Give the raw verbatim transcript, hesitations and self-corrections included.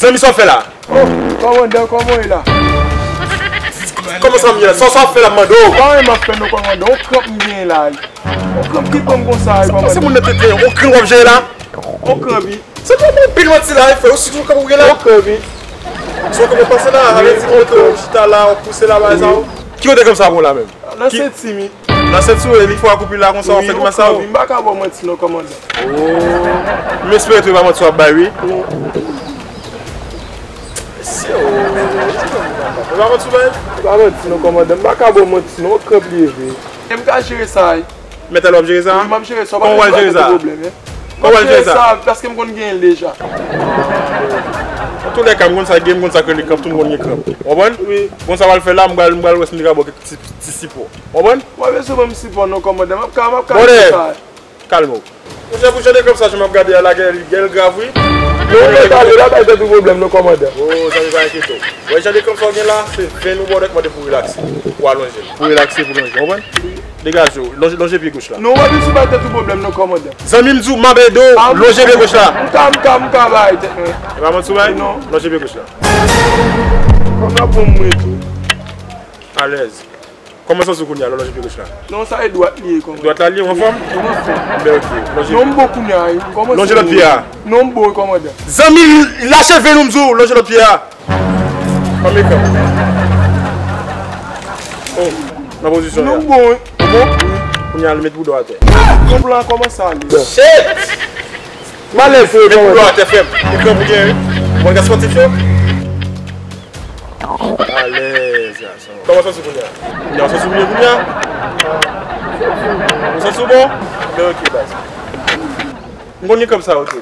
Zanmi, sa w fè la? Oh, kòmandan, kòman w ye la? Kòman sa m ye la? Sa, sa w fè la, m mande w? Pa anyen m ap fè non, kòmandan. On kranp m genyen la. On kranp ki pran m konsa, kòmandan. Se moun nan tete, on kranp w ap jere la? On kranp, wi. Se pa bon pil manti la, frè, ou sitou kòman w ye la? On kranp, wi. Si w kòman pase la, avè di kote w chita la, w ap pouse la, bagay sa yo. Ki kote kranp sa pran w la menm? Nan senti m. Nan senti w, li fè w ak ou pil la konsa, w ap fè grimasa w. Wi, m pa ka ba w manti non, kòmandan. Oh. M espere tou e pa manti w ap bay, wi. Mesye, oh. E pa manti w bay? E pa manti non, kòmandan. M pa ka ba w manti non, on kranp li ye vre. E m ka jere sa, wi. Mèt al w ap jere sa? Wi, m ap jere sa. Kòman w al jere sa? Kòman w al jere sa? Paske m konn genyen l deja. Antoulèka, m konn sa gen, m konn sa k rele kranp, tout moun konn gen kranp. Ou konprann? Wi. Konn sa w al fè la, m pral, m pral wè si m te ka ba w kèk ti, ti sipò. Ou konprann? Ou pa bezwen ban m sipò non, kòmandan. M ap ka, m ap ka jere sa. Kalme w. Monchè, pou jan de kranp sa, jan m ap gade a la, gen, gen l grav, wi. Non, men tande, pa bay tèt ou pwoblèm non, kòmandan. Oh, zanmi, pa enkyete w. Wè jan de kranp sa w gen la, se venn ou ba w dèk mande pou relakse. Pou alonje l. Pou relakse, pou lonje. Ou konprann? Degaje w. Lonje, lonje pye goch la. Non, w ap vin sou bay tèt ou pwoblèm non, kòmandan. Zanmi m di w, m ap ede w. Lonje pye goch la. M ka, m ka, m ka bay tèt mwen. E pa manti w bay? Non. Lonje pye goch la. Kòm nan bon mwen tou. Alèz. Kòman w santi w kounye a lè w lonje pye goch la? Non, sa e dwat li ye, kòmandan. Dwat la li ye, w anfòm? M anfòm. Ben, ok. Lonje. Non, m bon kounye a, wi. Kòman se... Lonje lòt pye a. Non, m bon, wi, kòmandan. Zanmi, lache venn ou, m di w, lonje lòt pye a. Pa mechan. Oh, nan pozisyon sa. Non, m bon, wi. Ou bon? Wi. Kounye a, al met bouda w atè. Kòb la kòmanse ale. Shit! M alèz, wi, kòmandan. Met bouda w atè, frè m. E kranp ou gen, wi. Ou konn gaz spòtif yo? Alèz, gason. Kòman w santi w kounye a? Kounye a, w santi w byen kounye a? Ou santi w bon? Ben, ok, baz. M konn gen kòb sa yo tou.